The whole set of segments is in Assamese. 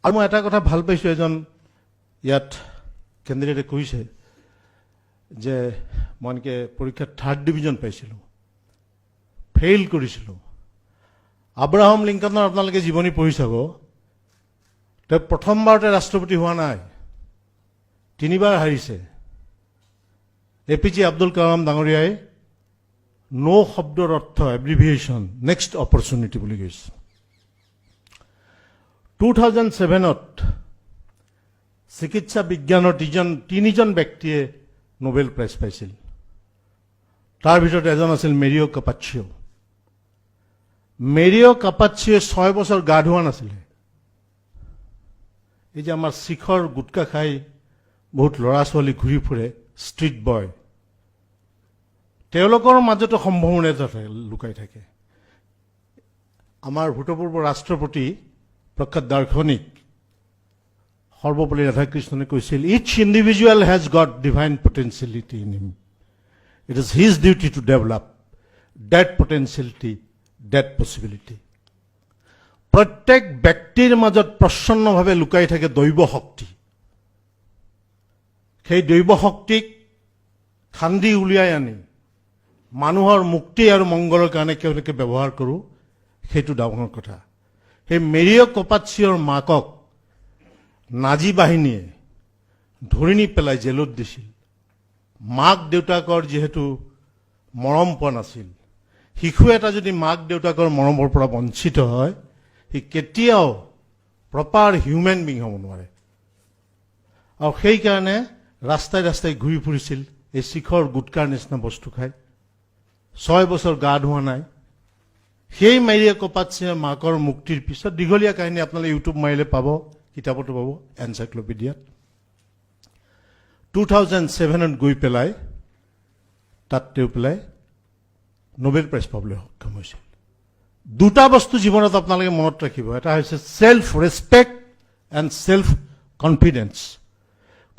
আৰু মই এটা কথা ভাল পাইছোঁ, এজন ইয়াত কেণ্ডিডেটে কৈছে যে মই এনেকৈ পৰীক্ষাত থাৰ্ড ডিভিজন পাইছিলোঁ, ফেইল কৰিছিলোঁ। আব্ৰাহাম লিংকনৰ আপোনালোকে জীৱনী পঢ়ি চাব, তেওঁ প্ৰথমবাৰতে ৰাষ্ট্ৰপতি হোৱা নাই, তিনিবাৰ হাৰিছে। A P J Abdul Kalam ডাঙৰীয়াই ন' শব্দৰ অৰ্থ, এব্ৰিভিয়েশ্যন, নেক্সট অপৰচুনিটি বুলি কৈছে। 2007ত চিকিৎসা বিজ্ঞানৰ তিনিজন ব্যক্তিয়ে নোবেল প্ৰাইজ পাইছিল। তাৰ ভিতৰত এজন আছিল মেৰিঅ' কাপাচ্চিঅ'। মেৰিঅ' কাপাচ্চিঅ' 6 বছৰ গা ধোৱা নাছিলে। এই যে আমাৰ শিখৰ গুটকা খাই বহুত ল'ৰা ছোৱালী ঘূৰি ফুৰে, ষ্ট্ৰীট বয়, তেওঁলোকৰ মাজতো সম্ভাৱনা এটা থাকে, লুকাই থাকে। আমাৰ ভূতপূৰ্ব ৰাষ্ট্ৰপতি, প্ৰখ্যাত দাৰ্শনিক সৰ্বপল্লী ৰাধাকৃষ্ণনে কৈছিল, "Each individual has got divine potentiality in him. It is his duty to develop that potentiality, that possibility." প্ৰত্যেক ব্যক্তিৰ মাজত প্ৰচ্ছন্নভাৱে লুকাই থাকে দৈৱ শক্তি। সেই দৈৱ শক্তিক খান্দি উলিয়াই আনি মানুহৰ মুক্তি আৰু মংগলৰ কাৰণে কেনেকৈ ব্যৱহাৰ কৰোঁ, সেইটো ডাঙৰ কথা। সেই মেৰিঅ' কপাচ্চিয়ৰ মাকক নাজী বাহিনীয়ে ধৰি নি পেলাই জেলত দিছিল। মাক দেউতাকৰ যিহেতু মৰম পোৱা নাছিল, শিশু এটা যদি মাক দেউতাকৰ মৰমৰ পৰা বঞ্চিত হয়, সি কেতিয়াও প্ৰপাৰ হিউমেন বিং হ'ব নোৱাৰে। আৰু সেইকাৰণে ৰাস্তাই ৰাস্তাই ঘূৰি ফুৰিছিল, এই শিখৰ গুটকাৰ নিচিনা বস্তু খাই। 6 বছৰ গা ধোৱা নাই। সেই মেৰিয়া কপাৎসিয়াৰ মাকৰ মুক্তিৰ পিছত, দীঘলীয়া কাহিনী, আপোনালোকে ইউটিউব মাৰিলে পাব, কিতাপতো পাব, এনচাইক্লপিডিয়াত, 2007ত গৈ পেলাই তাত তেওঁ পেলাই নোবেল প্ৰাইজ পাবলৈ সক্ষম হৈছিল। দুটা বস্তু জীৱনত আপোনালোকে মনত ৰাখিব। এটা হৈছে self respect and self confidence.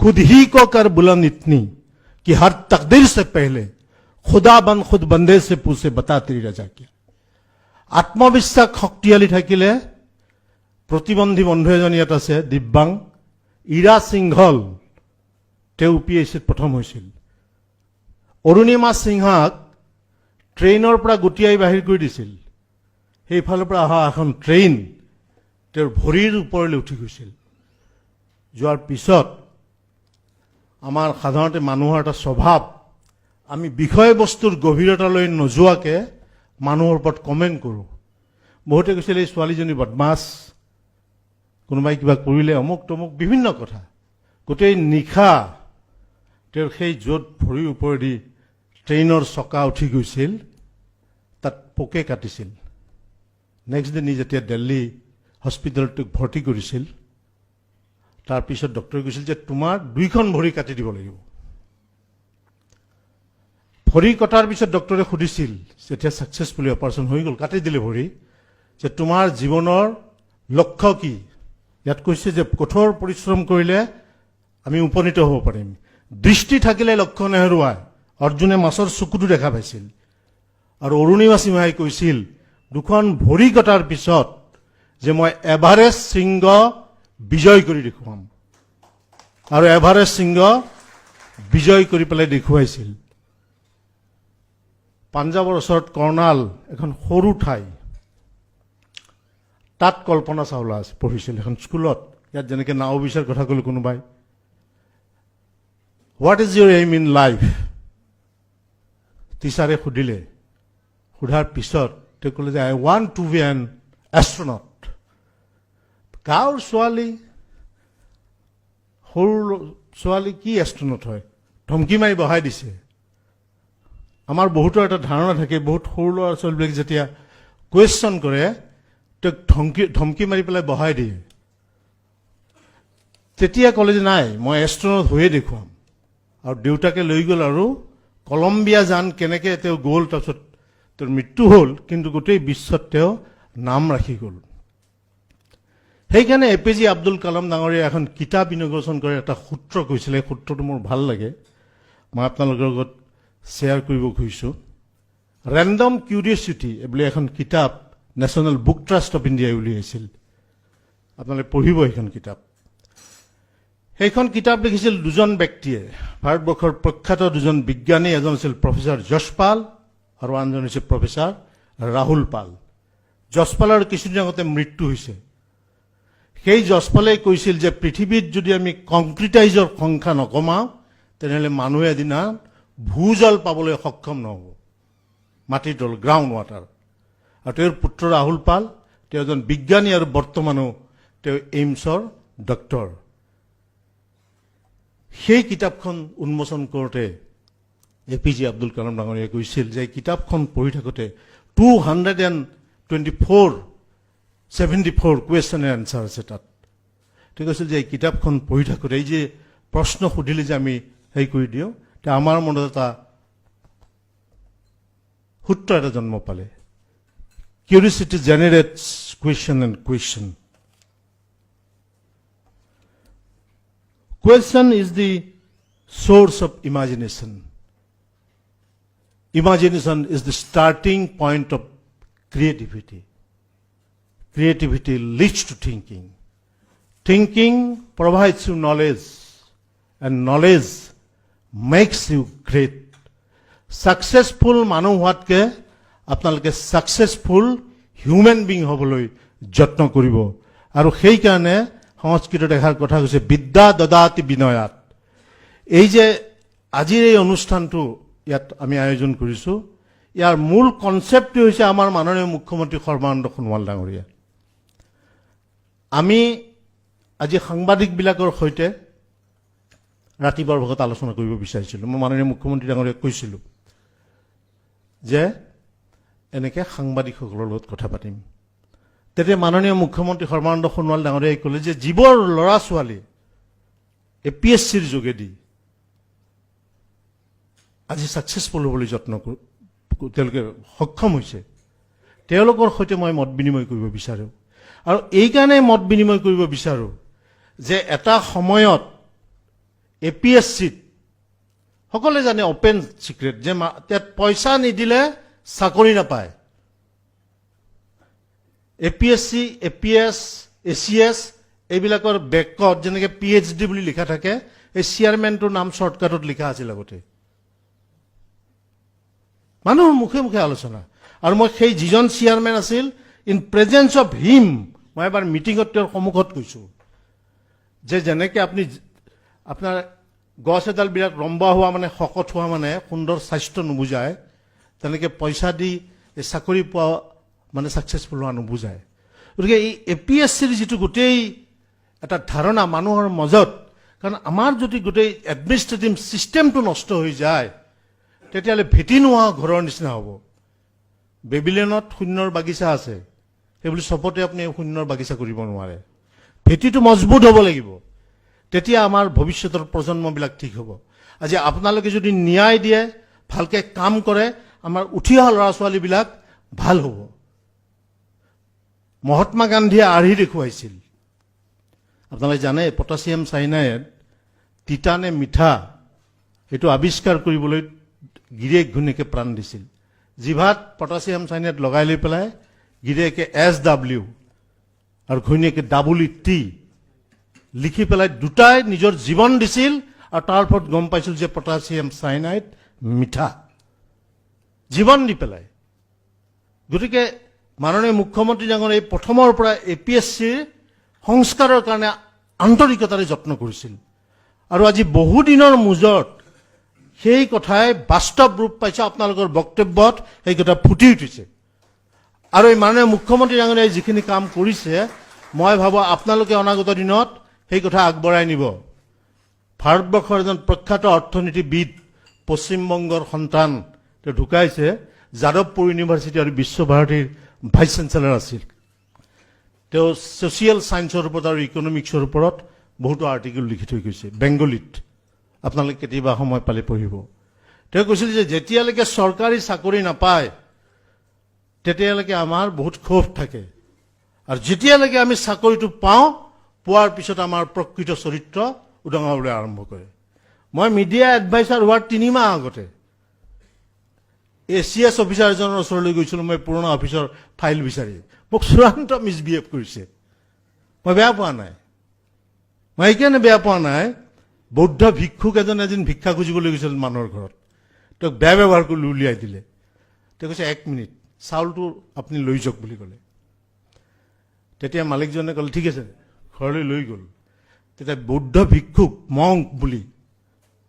खुद ही को कर बुलंद इतनी कि हर तकदीर से पहले खुदावंद खुद बंदे से पूछे, बता तेरी रजा क्या। আত্মবিশ্বাস শক্তিশালী থাকিলে, প্ৰতিবন্ধী বন্ধু এজন ইয়াত আছে, দিব্যাং ইৰা সিংঘল, তেওঁ পি এইচ চিত প্ৰথম হৈছিল। অৰুণিমা সিংহাক ট্ৰেইনৰ পৰা গুটিয়াই বাহিৰ কৰি দিছিল। সেইফালৰ পৰা অহা এখন ট্ৰেইন তেওঁৰ ভৰিৰ ওপৰলৈ উঠি গৈছিল। যোৱাৰ পিছত আমাৰ সাধাৰণতে মানুহৰ এটা স্বভাৱ, আমি বিষয়বস্তুৰ গভীৰতালৈ নোযোৱাকে মানুহৰ ওপৰত কমেণ্ট কৰোঁ। বহুতে কৈছিল, এই ছোৱালীজনী বদমাছ, কোনোবাই কিবা কৰিলে অমুক তমুক বিভিন্ন কথা। গোটেই নিশা তেওঁৰ সেই য'ত ভৰিৰ ওপৰেদি ট্ৰেইনৰ চকা উঠি গৈছিল, তাত পোকে কাটিছিল। নেক্সট ডে যেতিয়া দিল্লী হস্পিটেলত তেওঁক ভৰ্তি কৰিছিল, তাৰপিছত ডক্টৰে কৈছিল যে তোমাৰ দুইখন ভৰি কাটি দিব লাগিব। ভৰি কটাৰ পিছত ডক্টৰে সুধিছিল, যেতিয়া ছাকচেছফুলি অপাৰেশ্যন হৈ গ'ল, কাটি দিলে ভৰি, যে তোমাৰ জীৱনৰ লক্ষ্য কি? ইয়াত কৈছে যে কঠোৰ পৰিশ্ৰম কৰিলে আমি উপনীত হ'ব পাৰিম। দৃষ্টি থাকিলে লক্ষ্য নেহেৰুৱায়। অৰ্জুনে মাছৰ চকুটো দেখা পাইছিল। আৰু অৰুণিমা সিংহাই কৈছিল দুখন ভৰি কটাৰ পিছত যে মই এভাৰেষ্ট শৃংগ বিজয় কৰি দেখুৱাম। আৰু এভাৰেষ্ট শৃংগ বিজয় কৰি পেলাই দেখুৱাইছিল। পাঞ্জাৱৰ ওচৰত কৰ্ণাল এখন সৰু ঠাই, তাত কল্পনা চাওলা আছে, পঢ়িছিল এখন স্কুলত। ইয়াত যেনেকৈ নাও বিচাৰ কথা ক'লো কোনোবাই, "What is your aim in life?" টিচাৰে সুধিলে। সোধাৰ পিছত তেওঁ ক'লে যে I want to be an astronaut. গাঁৱৰ ছোৱালী, সৰু ছোৱালী কি এষ্ট্ৰনট হয়? ধমকি মাৰি বহাই দিছে। আমাৰ বহুতৰ এটা ধাৰণা থাকে, বহুত সৰু ল'ৰা ছোৱালীবিলাক যেতিয়া কুৱেশ্যন কৰে, তেওঁক ধমকি মাৰি পেলাই বহাই দিয়ে। তেতিয়া ক'লে যে নাই, মই এষ্ট্ৰনট হৈয়ে দেখুৱাম। আৰু দেউতাকে লৈ গ'ল আৰু কলম্বিয়া যান কেনেকৈ তেওঁ গ'ল, তাৰপিছত তেওঁৰ মৃত্যু হ'ল, কিন্তু গোটেই বিশ্বত তেওঁ নাম ৰাখি গ'ল। সেইকাৰণে এ পি জে আব্দুল কালাম ডাঙৰীয়াই এখন কিতাপ ইনগ্ৰেশ্যন কৰে এটা সূত্ৰ কৈছিলে। সেই সূত্ৰটো মোৰ ভাল লাগে, মই আপোনালোকৰ লগত শ্বেয়াৰ কৰিব খুজিছোঁ। ৰেণ্ডম কিউৰিয়চিটি বুলি এখন কিতাপ নেশ্যনেল বুক ট্ৰাষ্ট অফ ইণ্ডিয়াই উলিয়াইছিল। আপোনালোকে পঢ়িব সেইখন কিতাপ। সেইখন কিতাপ লিখিছিল দুজন ব্যক্তিয়ে, ভাৰতবৰ্ষৰ প্ৰখ্যাত দুজন বিজ্ঞানী। এজন আছিল প্ৰফেচাৰ যশপাল আৰু আনজন হৈছে প্ৰফেচাৰ ৰাহুল পাল। যশপালৰ কিছুদিন আগতে মৃত্যু হৈছে। সেই যশপালে কৈছিল যে পৃথিৱীত যদি আমি কংক্ৰিটাইজৰ সংখ্যা নকমাওঁ, তেনেহ'লে মানুহে এদিনা ভূজল পাবলৈ সক্ষম নহ'ব, মাটিৰ তল, গ্ৰাউণ্ড ৱাটাৰ। আৰু তেওঁৰ পুত্ৰ ৰাহুল পাল, তেওঁ এজন বিজ্ঞানী আৰু বৰ্তমানো তেওঁ এইমছৰ ডক্টৰ। সেই কিতাপখন উন্মোচন কৰোঁতে এ.পি.জে. আব্দুল কালাম ডাঙৰীয়াই কৈছিল যে এই কিতাপখন পঢ়ি থাকোঁতে 224, 74 question and answer আছে তাত। তেওঁ কৈছিল যে এই কিতাপখন পঢ়ি থাকোঁতে এই যে প্ৰশ্ন সুধিলে যে আমি হেৰি কৰি দিওঁ, তে আমাৰ মনত এটা সূত্ৰ এটা জন্ম পালে। Curiosity generates question and question. Question is the source of imagination. Imagination is the starting point of creativity. Creativity leads to thinking. Thinking provides you knowledge, and knowledge makes you great. Successful মানুহ হোৱাতকৈ আপোনালোকে ছাকচেছফুল হিউমেন বিং হ'বলৈ যত্ন কৰিব। আৰু সেইকাৰণে সংস্কৃতত এষাৰ কথা কৈছে, বিদ্যা দদাতি বিনয়াত। এই যে আজিৰ এই অনুষ্ঠানটো ইয়াত আমি আয়োজন কৰিছোঁ, ইয়াৰ মূল কনচেপ্টটো হৈছে আমাৰ মাননীয় মুখ্যমন্ত্ৰী সৰ্বানন্দ সোণোৱাল ডাঙৰীয়া। আমি আজি সাংবাদিকবিলাকৰ সৈতে ৰাতিপুৱাৰ ভাগত আলোচনা কৰিব বিচাৰিছিলোঁ। মই মাননীয় মুখ্যমন্ত্ৰী ডাঙৰীয়াক কৈছিলোঁ যে এনেকৈ সাংবাদিকসকলৰ লগত কথা পাতিম। তেতিয়া মাননীয় মুখ্যমন্ত্ৰী সৰ্বানন্দ সোণোৱাল ডাঙৰীয়াই ক'লে যে যিবোৰ ল'ৰা ছোৱালী এ.পি.এছ.চিৰ যোগেদি আজি ছাকচেছফুল হ'বলৈ যত্ন তেওঁলোকে সক্ষম হৈছে, তেওঁলোকৰ সৈতে মই মত বিনিময় কৰিব বিচাৰোঁ। আৰু এইকাৰণে মত বিনিময় কৰিব বিচাৰোঁ যে এটা সময়ত এ.পি.এছ.চিত সকলোৱে জানে, অপেন চিক্ৰেট, যে তাত পইচা নিদিলে চাকৰি নাপায়। এ.পি.এছ.চি, এ.পি.এছ, এ.চি.এছ এইবিলাকৰ বেকত যেনেকৈ পি.এইচ.ডি বুলি লিখা থাকে, এই চেয়াৰমেনটোৰ নাম শ্বৰ্টকাটত লিখা আছিল আগতে। মানুহৰ মুখে মুখে আলোচনা। আৰু মই সেই যিজন চেয়াৰমেন আছিল, ইন প্ৰেজেঞ্চ অফ হিম মই এবাৰ মিটিঙত তেওঁৰ সন্মুখত কৈছোঁ যে যেনেকৈ আপুনি আপোনাৰ গছ এডাল বিৰাট লম্বা হোৱা মানে, শকত হোৱা মানে সুন্দৰ স্বাস্থ্য নুবুজায়, তেনেকৈ পইচা দি এই চাকৰি পোৱা মানে ছাকচেছফুল হোৱা নুবুজায়। গতিকে এই এ.পি.এছ.চিৰ যিটো গোটেই এটা ধাৰণা মানুহৰ মাজত, কাৰণ আমাৰ যদি গোটেই এডমিনিষ্ট্ৰেটিভ ছিষ্টেমটো নষ্ট হৈ যায়, তেতিয়াহ'লে ভেটি নোহোৱা ঘৰৰ নিচিনা হ'ব। বেবিলনত শূন্যৰ বাগিচা আছে, সেইবুলি চবতে আপুনি শূন্যৰ বাগিচা কৰিব নোৱাৰে। ভেটিটো মজবুত হ'ব লাগিব, তেতিয়া আমাৰ ভৱিষ্যতৰ প্ৰজন্মবিলাক ঠিক হ'ব। আজি আপোনালোকে যদি ন্যায় দিয়ে, ভালকৈ কাম কৰে, আমাৰ উঠি অহা ল'ৰা ছোৱালীবিলাক ভাল হ'ব। মহাত্মা গান্ধীয়ে আৰ্হি দেখুৱাইছিল। আপোনালোকে জানে, পটাছিয়াম চাইনাইড তিতা নে মিঠা, সেইটো আৱিষ্কাৰ কৰিবলৈ গিৰিয়েক ঘৈণীয়েকে প্ৰাণ দিছিল। জিভাত পটাছিয়াম চাইনাইড লগাই লৈ পেলাই গিৰিয়েকে এছ.ডাব্লিউ. আৰু ঘৈণীয়েকে ডাবল ই.টি. লিখি পেলাই দুটাই নিজৰ জীৱন দিছিল। আৰু তাৰ ওপৰত গম পাইছিল যে পটাছিয়াম চাইনাইড মিঠা, জীৱন দি পেলাই। গতিকে মাননীয় মুখ্যমন্ত্ৰী ডাঙৰ এই প্ৰথমৰ পৰা এ.পি.এছ.চিৰ সংস্কাৰৰ কাৰণে আন্তৰিকতাৰে যত্ন কৰিছিল। আৰু আজি বহুদিনৰ মূৰত সেই কথাই বাস্তৱ ৰূপ পাইছে। আপোনালোকৰ বক্তব্যত সেই কথা ফুটি উঠিছে। আৰু এই মাননীয় মুখ্যমন্ত্ৰী ডাঙৰীয়াই যিখিনি কাম কৰিছে, মই ভাবোঁ আপোনালোকে অনাগত দিনত সেই কথা আগবঢ়াই নিব। ভাৰতবৰ্ষৰ এজন প্ৰখ্যাত অৰ্থনীতিবিদ, পশ্চিমবংগৰ সন্তান, তেওঁ ঢুকাইছে, যাদৱপুৰ ইউনিভাৰ্চিটি আৰু বিশ্বভাৰতীৰ ভাইচ চেঞ্চেলৰ আছিল। তেওঁ ছ'চিয়েল ছায়েন্সৰ ওপৰত আৰু ইকনমিক্সৰ ওপৰত বহুতো আৰ্টিকেল লিখি থৈ গৈছে বেংগলীত। আপোনালোকে কেতিয়াবা সময় পালে পঢ়িব। তেওঁ কৈছিল যে যেতিয়ালৈকে চৰকাৰী চাকৰি নাপায়, তেতিয়ালৈকে আমাৰ বহুত ক্ষোভ থাকে আৰু যেতিয়ালৈকে আমি চাকৰিটো পাওঁ, পোৱাৰ পিছত আমাৰ প্ৰকৃত চৰিত্ৰ উদঙাবলৈ আৰম্ভ কৰে। মই মিডিয়া এডভাইচাৰ হোৱাৰ 3 মাহ আগতে এ.চি.এছ. অফিচাৰ এজনৰ ওচৰলৈ গৈছিলোঁ মই পুৰণা অফিচৰ ফাইল বিচাৰি। মোক চূড়ান্ত মিছবিহেভ কৰিছে। মই বেয়া পোৱা নাই। মই এইকাৰণে বেয়া পোৱা নাই, বৌদ্ধ ভিক্ষুক এজন এদিন ভিক্ষা খুজিবলৈ গৈছিল মানুহৰ ঘৰত। তেওঁক বেয়া ব্যৱহাৰ কৰি উলিয়াই দিলে। তেওঁ কৈছে, "এক মিনিট, চাউলটো আপুনি লৈ যাওক" বুলি ক'লে। তেতিয়া মালিকজনে ক'লে, "ঠিক আছে।" ঘৰলৈ লৈ গ'ল। তেতিয়া বৌদ্ধ ভিক্ষুক মংক বুলি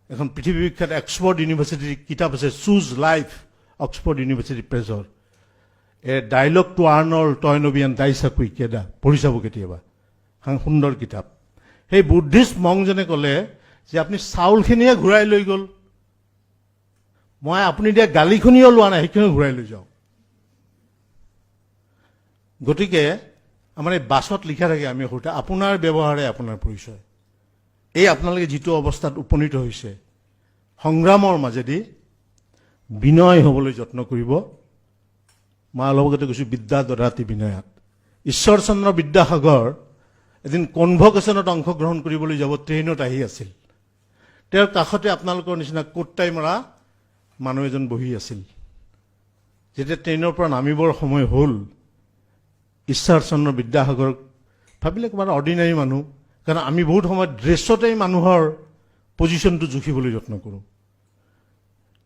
এখন পৃথিৱী বিখ্যাত অক্সফৰ্ড ইউনিভাৰ্চিটিৰ কিতাপ আছে, চুজ লাইফ, অক্সফৰ্ড ইউনিভাৰ্চিটি প্ৰেছৰ, A Dialogue to Arnold Toynbee and Daisaku Ikeda, পঢ়ি চাব কেতিয়াবা, এখন সুন্দৰ কিতাপ। সেই বুদ্ধিষ্ট মংজনে ক'লে যে আপুনি চাউলখিনিয়ে ঘূৰাই লৈ গ'ল, মই আপুনি দিয়া গালিখিনিও লোৱা নাই, সেইখিনিও ঘূৰাই লৈ যাওক। গতিকে আমাৰ এই বাছত লিখা থাকে, আমি সৰুতে, "আপোনাৰ ব্যৱহাৰে আপোনাৰ পৰিচয়"। এই আপোনালোকে যিটো অৱস্থাত উপনীত হৈছে সংগ্ৰামৰ মাজেদি, বিনয় হ'বলৈ যত্ন কৰিব। মই অলপ আগতে কৈছোঁ, বিদ্যা দদাতি বিনয়াত। ঈশ্বৰচন্দ্ৰ বিদ্যাসাগৰ এদিন কনভকেশ্যনত অংশগ্ৰহণ কৰিবলৈ যাব ট্ৰেইনত আহি আছিল। তেওঁৰ কাষতে আপোনালোকৰ নিচিনা কোট টাই মৰা মানুহ এজন বহি আছিল। যেতিয়া ট্ৰেইনৰ পৰা নামিবৰ সময় হ'ল, ঈশ্বৰচন্দ্ৰ বিদ্যাসাগৰক ভাবিলে ক'ৰবাত অৰ্ডিনাৰী মানুহ, কাৰণ আমি বহুত সময়ত ড্ৰেছতেই মানুহৰ পজিশ্যনটো জুখিবলৈ যত্ন কৰোঁ।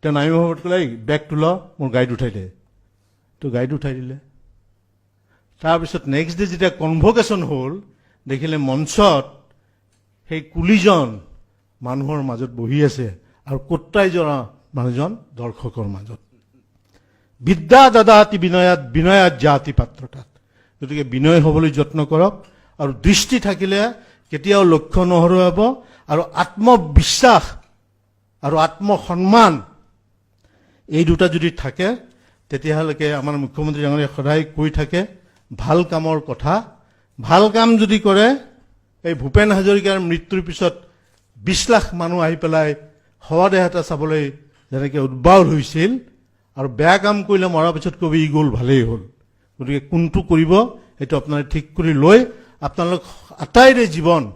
তেওঁ নামিব সময়ত ক'লে, "এই বেগটো ল, মোৰ গাড়ীত উঠাই দে।" তো গাড়ীত উঠাই দিলে। তাৰপিছত নেক্সট ডে যেতিয়া কনভকেশ্যন হ'ল, দেখিলে মঞ্চত সেই কুলিজন মানুহৰ মাজত বহি আছে আৰু কোট টাই জৰা মানুহজন দৰ্শকৰ মাজত। বিদ্যা দদাতি বিনয়াত, বিনয়াত জাতি পাত্ৰতাত। গতিকে বিনয় হ'বলৈ যত্ন কৰক আৰু দৃষ্টি থাকিলে কেতিয়াও লক্ষ্য নহৰুৱাব আৰু আত্মবিশ্বাস আৰু আত্মসন্মান, এই দুটা যদি থাকে, তেতিয়াহ'লে আমাৰ মুখ্যমন্ত্ৰী ডাঙৰীয়াই সদায় কৈ থাকে ভাল কামৰ কথা। ভাল কাম যদি কৰে, এই ভূপেন হাজৰিকাৰ মৃত্যুৰ পিছত 20 লাখ মানুহ আহি পেলাই শৱদেহ এটা চাবলৈ যেনেকৈ উদ্বাউল হৈছিল, আৰু বেয়া কাম কৰিলে মৰাৰ পিছত কবি ই গ'ল, ভালেই হ'ল। গতিকে কোনটো কৰিব সেইটো আপোনালোকে ঠিক কৰি লৈ, আপোনালোক আটাইৰে জীৱন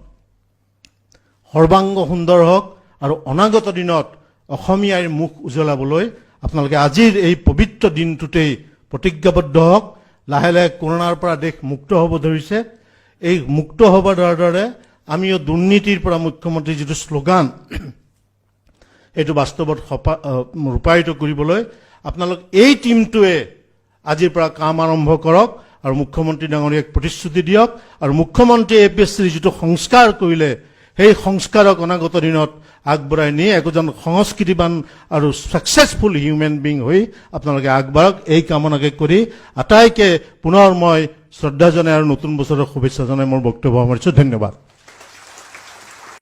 সৰ্বাংগ সুন্দৰ হওক আৰু অনাগত দিনত অসমীয়াৰ মুখ উজ্বলাবলৈ আপোনালোকে আজিৰ এই পবিত্ৰ দিনটোতেই প্ৰতিজ্ঞাবদ্ধ হওক। লাহে লাহে কৰোণাৰ পৰা দেশ মুক্ত হ'ব ধৰিছে। এই মুক্ত হ'ব ধৰাৰ দৰে আমিও দুৰ্নীতিৰ পৰা, মুখ্যমন্ত্ৰীৰ যিটো শ্লোগান, সেইটো বাস্তৱত ৰূপায়িত কৰিবলৈ আপোনালোক এই টীমটোৱে আজিৰ পৰা কাম আৰম্ভ কৰক আৰু মুখ্যমন্ত্ৰী ডাঙৰীয়াক প্ৰতিশ্ৰুতি দিয়ক। আৰু মুখ্যমন্ত্ৰীয়ে এ পি এছ চিৰ যিটো সংস্কাৰ কৰিলে, সেই সংস্কাৰক অনাগত দিনত আগবঢ়াই নি একোজন সংস্কৃতিবান আৰু ছাকচেছফুল হিউমেন বিং হৈ আপোনালোকে আগবাঢ়ক, এই কামনাকে কৰি আটাইকে পুনৰ মই শ্ৰদ্ধা জনাই আৰু নতুন বছৰৰ শুভেচ্ছা জনাই মোৰ বক্তব্য সামৰিছোঁ। ধন্যবাদ।